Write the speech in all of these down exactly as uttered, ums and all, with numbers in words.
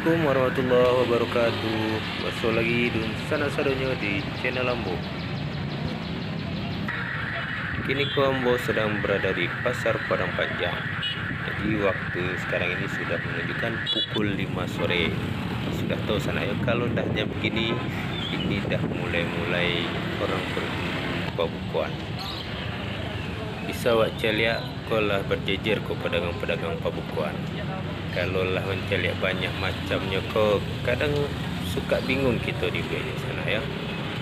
Assalamualaikum warahmatullahi wabarakatuh. Baso lagi dun sanak sadonyo di channel ambo. Kini ko ambo sadang barado di Pasar Padang Panjang. Jadi, waktu sakarang ini sudah manunjukkan pukul lima sore. Sudah tahu sanak yo, kalau dah jam kini, ini dah mulai-mulai urang bakumpua babukoan. Bisa awak caliak, ko lah bajejer ko padagang-padagang pabukoan. Kalau lah mancaliak banyak macamnyo ko, kadang suka bingung kito dibueknyo sanak yo.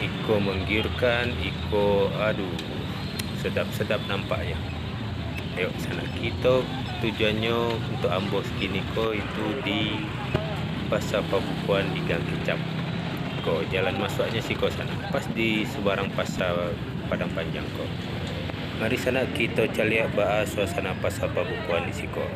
Iko manggiurkan, iko, aduh, sadap-sadap nampaknyo. Yo sanak, kito tujuannyo untuak ambo sakini ko itu di Pasa Pabukoan di Gang Kicap. Ko jalan masuaknyo siko sanak, pas di subarang Pasa Padang Panjang ko. Mari sanak kito caliak baa suasana Pasa Pabukoan di siko.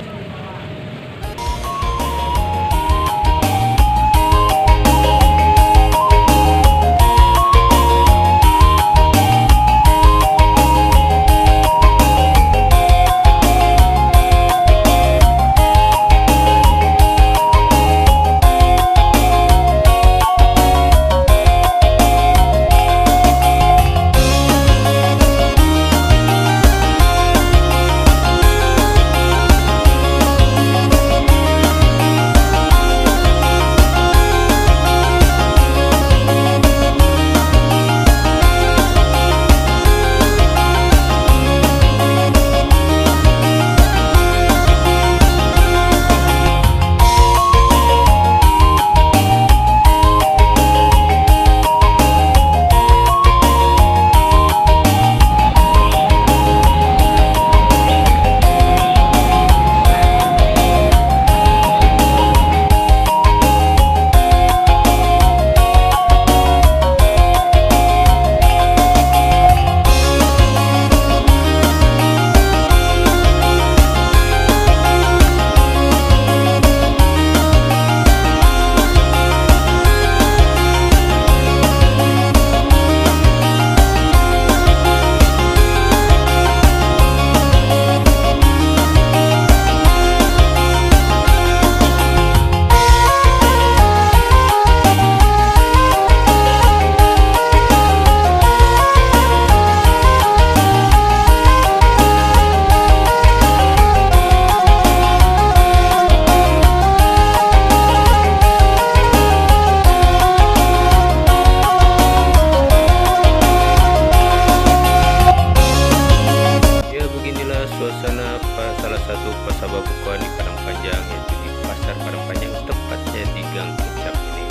Ya, beginilah suasana pa-, salah satu pasar babukoan di Padang Panjang, yaitu di Pasar Padang Panjang, tepatnya di Gang Kicap ini.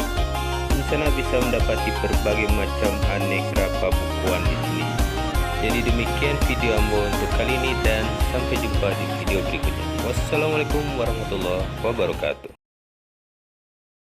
Di sana bisa mendapati berbagai macam aneka pabukoan di sini. Jadi demikian video ambo untuk kali ini dan sampai jumpa di video berikutnya. Wassalamualaikum warahmatullahi wabarakatuh.